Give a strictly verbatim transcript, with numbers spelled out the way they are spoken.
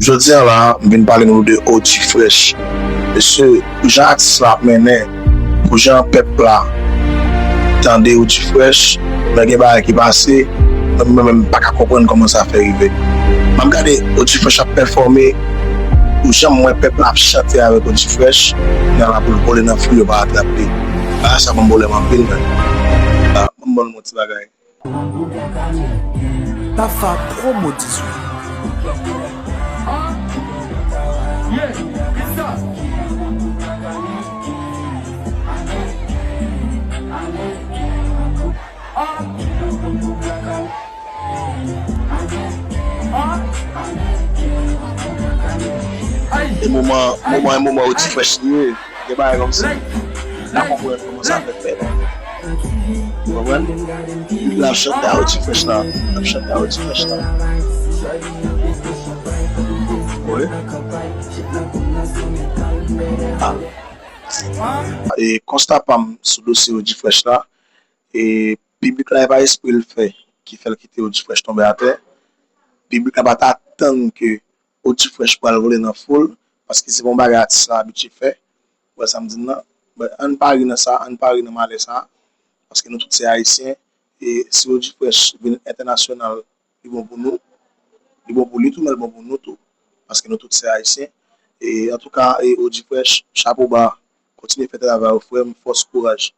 Jodi a la, m vin pale nou de Odi Fresh. Mesye, pou jan atis la ap mennen, pou jan pèp la tande Odi Fresh, men gen bagay ki pase, mwen menm m pa ka konprann kòman sa fè rive. M ap gade Odi Fresh ap pèfòme, pou jan m wè pèp la ap chante avèk Odi Fresh, nan la pou l vole nan foul yo pa atrap li. Bagay sa ban m pwoblèm anpil, men. Ah, ban m ban nou yon ti bagay. Tafa Promo dizwit. E moman, moman, e moman Odi Fresh li ye. Gen bagay kòmsi m pa konprann kòman sa fè fèt. Ou konprann? Epi l ap chante a Odi Fresh la. L ap chante a Odi Fresh la. Wi. Ah. E konsta pa m sou dosye Odi Fresh la, e piblik la, e pa espre l fè ki fè l kite Odi Fresh tonbe atè. Piblik la pa t atann ke Odi Fresh pral vole nan foul, paske se pa yon bagay atis la abitye fè. Ou wè sa m di n nan? But ann pa ri nan sa, ann pa ri nan malè sa, paske nou tout se Ayisyen, e si Odi Fresh vin entènasyonal, li bon pou nou, li bon pou li tou, men li bon pou nou tou, paske nou tout se Ayisyen. E antouka, e Odi Fresh, chapo ba, kontinye fè travay ou frè m, fòs, kouraj.